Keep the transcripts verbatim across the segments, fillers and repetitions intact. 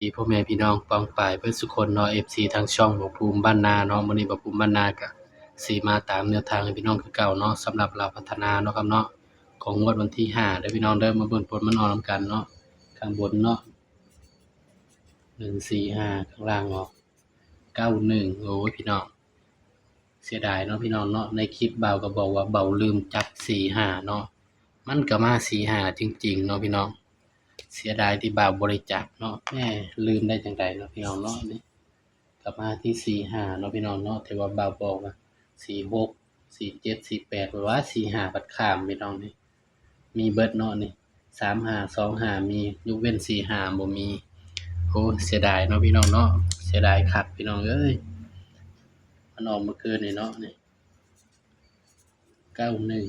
ดีพ่อแม่พี่น้องป้องปายเบิดสุคนเนาะ เอฟซี ทางช่องบ่าวภูมิบ้านนาเนาะ มื้อนี้บ่าวภูมิบ้านนาก็สิมาตามแนวทางให้พี่น้องคือเก่าเนาะ สำหรับลาวพัฒนาเนาะครับเนาะ ของงวดวันที่ห้าเด้อพี่น้องเด้อ มาเบิ่งผลมันออกนำกันเนาะ ข้างบนเนาะ หนึ่งสี่ห้า ข้างล่างออก เก้าหนึ่ง โอ้ยพี่น้อง เสียดายเนาะพี่น้องเนาะ ในคลิปบ่าวก็บอกว่าบ่าวลืมจับสี่ห้าเนาะ มันก็มาสี่ห้าจริงๆเนาะพี่น้อง เสียดายที่บ่าวบ่ได้จับเนาะ แหม ลืมได้จั่งใดเนาะพี่น้องเนาะ นี่ก็มาที่สี่ห้าเนาะพี่น้องเนาะ แต่ว่าบ่าวบอกว่าสี่หก สี่เจ็ด สี่แปด ว่าสี่ห้า บัดข้ามพี่น้องนี่ มีเบิดเนาะนี่ สามห้า สองห้า มี ยกเว้นสี่ห้าบ่มี โอ้ เสียดายเนาะพี่น้องเนาะ เสียดายคักพี่น้องเอ้ย มันออกเมื่อคืนนี่เนาะนี่ เก้าหนึ่ง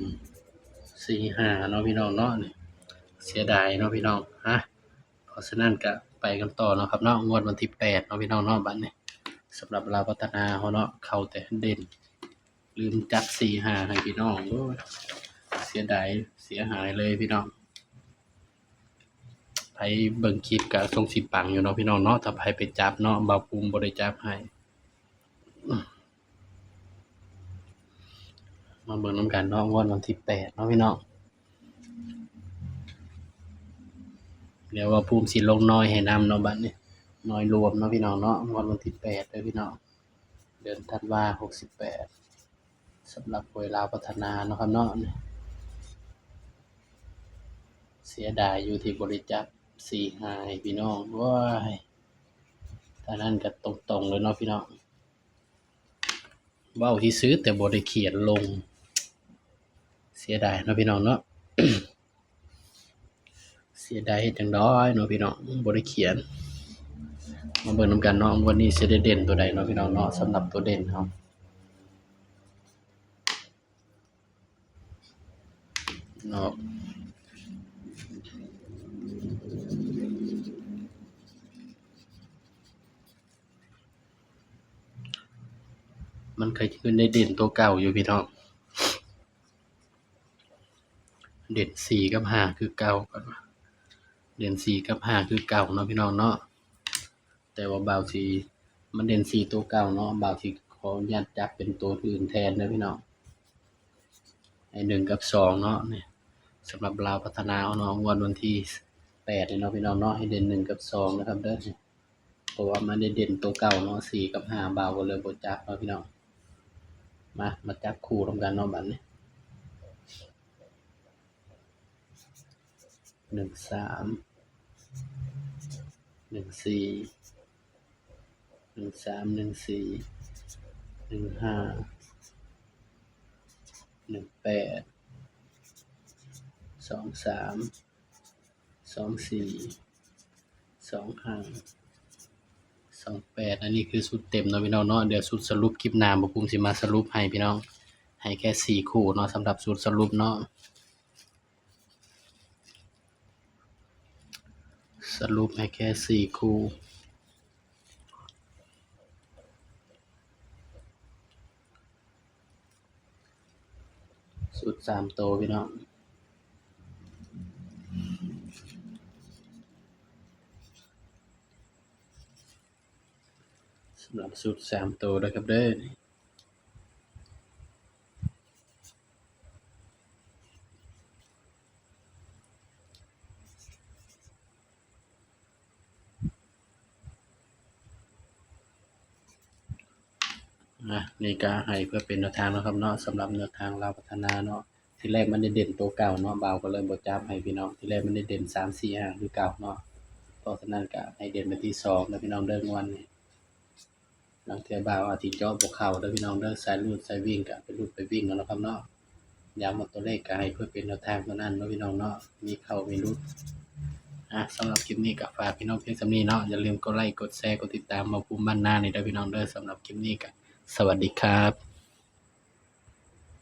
สี่ห้า เนาะพี่น้องเนาะนี่ เสียดายเนาะพี่น้อง ฮะ เพราะฉะนั้นก็ไปกันต่อเนาะครับเนาะ งวดวันที่แปดเนาะพี่น้องเนาะ บัดนี้ สำหรับลาวพัฒนาเฮาเนาะ เข้าแต่เด่น ลืมจับสี่ห้าให้พี่น้อง โอ้ย เสียดาย เสียหายเลยพี่น้อง ไผเบิ่งคลิปก็ทรงสิปังอยู่เนาะพี่น้องเนาะ ถ้าไผไปจับเนาะ บ่าวภูมิบ่ได้จับให้ มาเบิ่งนำกันเนาะ งวดวันที่แปดเนาะพี่น้อง เดี๋ยวบ่าวภูมิสิลงน้อยให้นำเนาะ บัดนี้ น้อยรวมเนาะพี่น้องเนาะ งวดวันที่แปดเด้อพี่น้อง เดือนธันวา หกสิบแปด สำหรับหวยลาวพัฒนาเนาะครับเนาะ เสียดายอยู่ที่บ่ได้จับสี่ห้าให้พี่น้อง โอ้ย ถ้านั้นก็ตรงๆเลยเนาะพี่น้อง เว้าซื่อๆแต่บ่ได้เขียนลง เสียดายเนาะพี่น้องเนาะ เสียดายเฮ็ดจั่งใดเนาะพี่น้อง บ่ได้เขียน มาเบิ่งนำกันเนาะ งวดนี้สิได้เด่นตัวใดเนาะพี่น้องเนาะ สำหรับตัวเด่นเฮา เนาะ มันก็คือได้เด่นตัวเก่าอยู่พี่น้อง เด่นสี่กับห้าคือเก่า เด่นสี่กับห้าคือเก่าเนาะพี่น้องเนาะ แต่ว่าบ่าวสิ มันเด่นสี่ตัวเก่าเนาะ บ่าวสิขออนุญาตจับเป็นตัวอื่นแทนเด้อพี่น้อง ให้หนึ่งกับสองเนาะ นี่ สำหรับลาวพัฒนาเนาะ งวดวันที่แปดนี่เนาะพี่น้องเนาะ ให้เด่นหนึ่งกับสองนะครับเด้อ เพราะว่ามันได้เด่นตัวเก่าเนาะ สี่กับห้า บ่าวก็เลยบ่จับเนาะพี่น้อง มา มาจับคู่นำกันเนาะบัดนี้ หนึ่งสาม หนึ่งสี่ หนึ่งสาม หนึ่งสี่ หนึ่งห้า หนึ่งแปด สองสาม สองสี่ สองห้า สองแปด อันนี้คือชุดเต็มเนาะพี่น้องเนาะ เดี๋ยวชุดสรุปคลิปหน้า บ่าวภูมิสิมาสรุปให้พี่น้อง ให้แค่สี่คู่เนาะ สำหรับชุดสรุปเนาะ สรุปให้แค่สี่คู่ ชุดสามตัวพี่น้อง สำหรับชุดสามตัวนะครับเด้อ อ่ะ นี่ก็ให้เพื่อเป็นแนวทางนะครับเนาะ สำหรับแนวทางลาวพัฒนาเนาะ ทีแรกมันได้เด่นตัวเก่าเนาะ บ่าวก็เลยบ่จับให้พี่น้อง ทีแรกมันได้เด่นสามสี่ห้าคือเก่าเนาะ เพราะฉะนั้นก็ให้เด่นไปที่สองนะพี่น้องเด้องวดนี้ ลางเทื่อบ่าวอาจสิเจาะบ่เข้าเด้อพี่น้องเด้อ สายรูดสายวิ่งก็ไปรูดไปวิ่งเอาเนาะครับเนาะ ย้ำว่าตัวเลขก็ให้เพื่อเป็นแนวทางเท่านั้นเนาะพี่น้องเนาะ มีเข้ามีหลุด อ่ะ สำหรับคลิปนี้ก็ฝากพี่น้องเพียงส่ำนี้เนาะ อย่าลืมกดไลค์ กดแชร์ กดติดตามบ่าวภูมิบ้านนานี่เด้อพี่น้องเด้อ สำหรับคลิปนี้ก็สวัสดีครับ